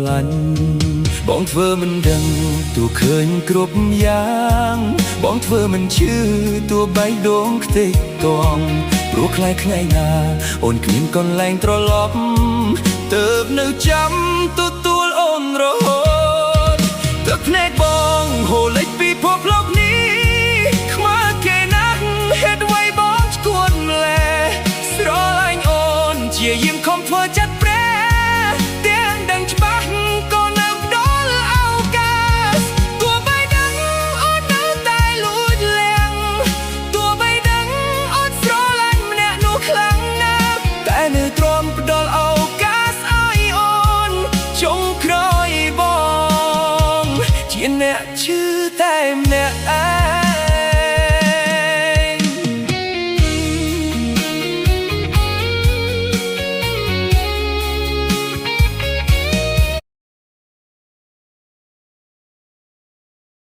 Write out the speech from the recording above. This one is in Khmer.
ឡាញ់បងធ្វើមិនដឹងទោះឃើញគ្រប់យ៉ាងបងធ្វើមិនឈឺទោះបែកដងខ្ទេចតងព្រោះខ្លាចថ្ងៃណាអូនគ្មានកន្លែងត្រឡប់ទៅនៅចាំទ